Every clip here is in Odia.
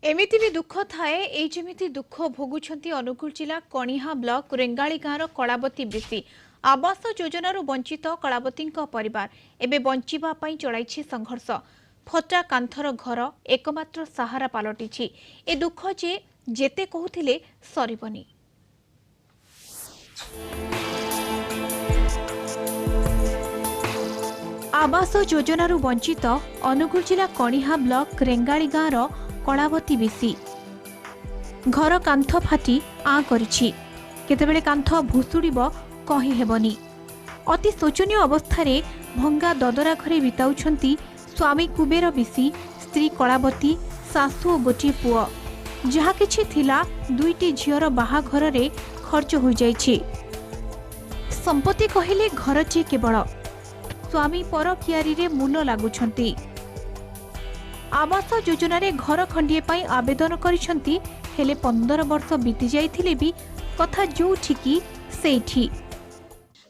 ଏମିତି ବି ଦୁଃଖ ଥାଏ। ଏଇ ଯେମିତି ଦୁଃଖ ଭୋଗୁଛନ୍ତି ଅନୁଗୁଳ ଜିଲ୍ଲା କଣିହାଁ ବ୍ଲକ ରେଙ୍ଗାଳି ଗାଁର କଳାବତୀ ବିଶି। ଆବାସ ଯୋଜନାରୁ ବଞ୍ଚିତ କଳାବତୀଙ୍କ ପରିବାର ଏବେ ବଞ୍ଚିବା ପାଇଁ ଚଳାଇଛି ସଂଘର୍ଷ। ଫଟା କାନ୍ଥର ଘର ଏକମାତ୍ର ସାହାରା ପାଲଟିଛି। ଏ ଦୁଃଖ ଯେ ଯେତେ କହୁଥିଲେ ସରିବନି। ଆବାସ ଯୋଜନାରୁ ବଞ୍ଚିତ ଅନୁଗୁଳ ଜିଲ୍ଲା କଣିହାଁ ବ୍ଲକ ରେଙ୍ଗାଳି ଗାଁର କଳାବତୀ ବିଶି। ଘର କାନ୍ଥ ଫାଟି ଆଁ କରିଛି, କେତେବେଳେ କାନ୍ଥ ଭୁଷୁଡ଼ିବ କହିହେବନି। ଅତି ଶୋଚନୀୟ ଅବସ୍ଥାରେ ଭଙ୍ଗା ଦଦରା ଘରେ ବିତାଉଛନ୍ତି ସ୍ୱାମୀ କୁବେର ବିଶି, ସ୍ତ୍ରୀ କଳାବତୀ, ଶାଶୁ ଓ ଗୋଟିଏ ପୁଅ। ଯାହା କିଛି ଥିଲା ଦୁଇଟି ଝିଅର ବାହାଘରରେ ଖର୍ଚ୍ଚ ହୋଇଯାଇଛି। ସମ୍ପତ୍ତି କହିଲେ ଘର ଯେ କେବଳ। ସ୍ୱାମୀ ପର କିଆରିରେ ମୂଲ ଲାଗୁଛନ୍ତି। ଆବାସ ଯୋଜନାରେ ଘର ଖଣ୍ଡିଏ ପାଇଁ ଆବେଦନ କରିଛନ୍ତି, ହେଲେ 15 ବର୍ଷ ବିତି ଯାଇଥିଲେ ବି କଥା ଯୋଉଠିକି ସେଇଠି।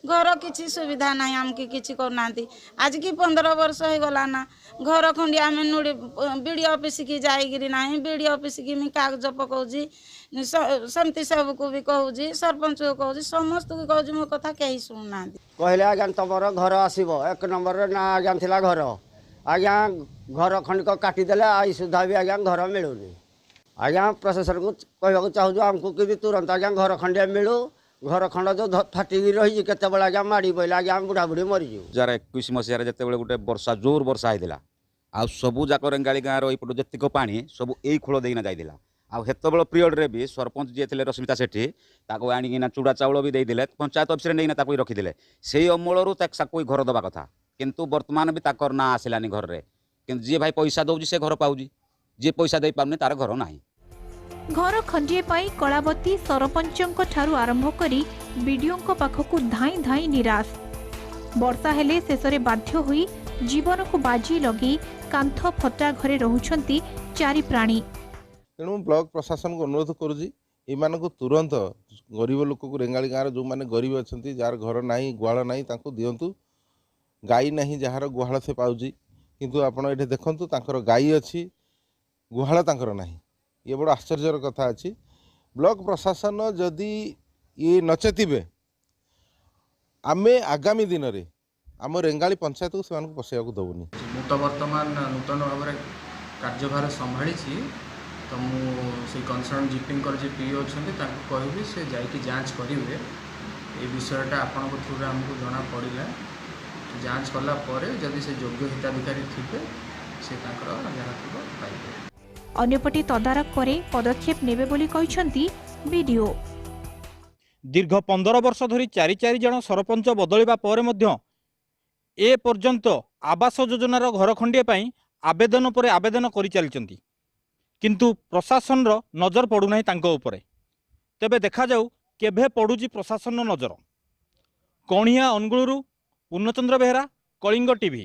ଘର କିଛି ସୁବିଧା ନାହିଁ, ଆମକୁ କିଛି କରୁନାହାନ୍ତି। ଆଜିକି 15 ବର୍ଷ ହେଇଗଲା ନା ଘର ଖଣ୍ଡି। ଆମେ ନୁଡ଼ି ବି ଡ଼ି ଅଫିସକି ଯାଇକିରି ନାହିଁ, ବି ଡ଼ି ଅଫିସକି ମୁଇଁ କାଗଜ ପକଉଛି, ସେମିତି ସବୁକୁ ବି କହୁଛି, ସରପଞ୍ଚକୁ କହୁଛି, ସମସ୍ତଙ୍କୁ କହୁଛି, ମୋ କଥା କେହି ଶୁଣୁନାହାନ୍ତି। କହିଲେ ଆଜ୍ଞା ତମର ଘର ଆସିବ, 1 ନମ୍ବରରେ ନା ଆଜ୍ଞା ଥିଲା ଘର। ଆଜ୍ଞା ଘର ଖଣ୍ଡିକ କାଟିଦେଲେ, I ସୁଦ୍ଧା ବି ଆଜ୍ଞା ଘର ମିଳୁନି। ଆଜ୍ଞା ପ୍ରଶାସନକୁ କହିବାକୁ ଚାହୁଁଛୁ, ଆମକୁ କେମିତି ତୁରନ୍ତ ଆଜ୍ଞା ଘର ଖଣ୍ଡିଏ ମିଳୁ। ଘର ଖଣ୍ଡ ଯେଉଁ ଫାଟିକି ରହିଛି, କେତେବେଳେ ଆଜ୍ଞା ମାଡ଼ି ପଇଲେ ଆଜ୍ଞା ଆମେ ବୁଢ଼ା ବୁଢ଼ୀ ମରିଯିବୁ। 2021 ମସିହାରେ ଯେତେବେଳେ ଗୋଟେ ବର୍ଷା, ଜୋର ବର୍ଷା ହେଇଥିଲା, ଆଉ ସବୁ ଯାକ ରେଙ୍ଗାଳି ଗାଁର ଏଇପଟୁ ଯେତିକ ପାଣି ସବୁ ଏଇ ଖୋଳ ଦେଇକିନା ଯାଇଥିଲା। ଆଉ ସେତେବେଳେ ପିରିୟଡ଼ରେ ବି ସରପଞ୍ଚ ଯିଏ ଥିଲେ ରଶ୍ମିତା ସେଠୀ, ତାକୁ ଆଣିକିନା ଚୁଡ଼ା ଚାଉଳ ବି ଦେଇଥିଲେ, ପଞ୍ଚାୟତ ଅଫିସରେ ନେଇକିନା ତାକୁ ରଖିଥିଲେ। ସେଇ ଅମଳରୁ ତାକୁ ଘର ଦେବା କଥା, କିନ୍ତୁ ବର୍ତ୍ତମାନ ବି ତାଙ୍କର ନାଁ ଆସିଲାନି ଘରରେ। କିନ୍ତୁ ଯିଏ ଭାଇ ପଇସା ଦେଉଛି ସେ ଘର ପାଉଛି, ଯିଏ ପଇସା ଦେଇପାରୁନି ତାର ଘର ନାହିଁ। ଘର ଖଣ୍ଡିଏ ପାଇଁ କଳାବତୀ ସରପଞ୍ଚଙ୍କ ଠାରୁ ଆରମ୍ଭ କରି ବିଡିଓଙ୍କ ପାଖକୁ ଧାଇଁ ଧାଇଁ ନିରାଶ। ବର୍ଷା ହେଲେ ଶେଷରେ ବାଧ୍ୟ ହୋଇ ଜୀବନକୁ ବାଜି ଲଗେଇ କାନ୍ଥ ଫଟା ଘରେ ରହୁଛନ୍ତି ଚାରି ପ୍ରାଣୀ। ତେଣୁ ମୁଁ ବ୍ଲକ ପ୍ରଶାସନକୁ ଅନୁରୋଧ କରୁଛି, ଏମାନଙ୍କୁ ତୁରନ୍ତ ଗରିବ ଲୋକକୁ, ରେଙ୍ଗାଳି ଗାଁର ଯେଉଁମାନେ ଗରିବ ଅଛନ୍ତି, ଯାହାର ଘର ନାହିଁ, ଗୁହାଳ ନାହିଁ, ତାଙ୍କୁ ଦିଅନ୍ତୁ। ଗାଈ ନାହିଁ ଯାହାର, ଗୁହାଳ ସେ ପାଉଛି, କିନ୍ତୁ ଆପଣ ଏଠି ଦେଖନ୍ତୁ ତାଙ୍କର ଗାଈ ଅଛି, ଗୁହାଳ ତାଙ୍କର ନାହିଁ। ଇଏ ବଡ଼ ଆଶ୍ଚର୍ଯ୍ୟର କଥା ଅଛି। ବ୍ଲକ ପ୍ରଶାସନ ଯଦି ଇଏ ନଚେତିବେ, ଆମେ ଆଗାମୀ ଦିନରେ ଆମ ରେଙ୍ଗାଳି ପଞ୍ଚାୟତକୁ ସେମାନଙ୍କୁ ପଶେଇବାକୁ ଦେବୁନି। ମୁଁ ତ ବର୍ତ୍ତମାନ ନୂତନ ଭାବରେ କାର୍ଯ୍ୟଭାର ସମ୍ଭାଳିଛି, ତ ମୁଁ ସେଇ କନସର୍ନ ଜିପିଙ୍କର ଯିଏ ପି ଅଛନ୍ତି ତାଙ୍କୁ କହିବି, ସେ ଯାଇକି ଯାଞ୍ଚ କରିବେ। ଏଇ ବିଷୟଟା ଆପଣଙ୍କ ଥ୍ରୁରେ ଆମକୁ ଜଣାପଡ଼ିଲା। ଯାଞ୍ଚ କଲା ପରେ ଯଦି ସେ ଯୋଗ୍ୟ ହିତାଧିକାରୀ ଥିବେ, ସେ ତାଙ୍କର ଯାହା ଥିବ ପାଇବେ। ଅନ୍ୟପଟେ ତଦାରଖ ପରେ ପଦକ୍ଷେପ ନେବେ ବୋଲି କହିଛନ୍ତି ବିଡିଓ। ଦୀର୍ଘ 15 ବର୍ଷ ଧରି ଚାରି ଚାରି ଜଣ ସରପଞ୍ଚ ବଦଳିବା ପରେ ମଧ୍ୟ ଏ ପର୍ଯ୍ୟନ୍ତ ଆବାସ ଯୋଜନାର ଘର ଖଣ୍ଡିଏ ପାଇଁ ଆବେଦନ ପରେ ଆବେଦନ କରିଚାଲିଛନ୍ତି, କିନ୍ତୁ ପ୍ରଶାସନର ନଜର ପଡ଼ୁନାହିଁ ତାଙ୍କ ଉପରେ। ତେବେ ଦେଖାଯାଉ କେବେ ପଡ଼ୁଛି ପ୍ରଶାସନର ନଜର। କଣିହାଁ ଅନୁଗୁଳରୁ ପୂର୍ଣ୍ଣଚନ୍ଦ୍ର ବେହେରା, କଳିଙ୍ଗ ଟିଭି।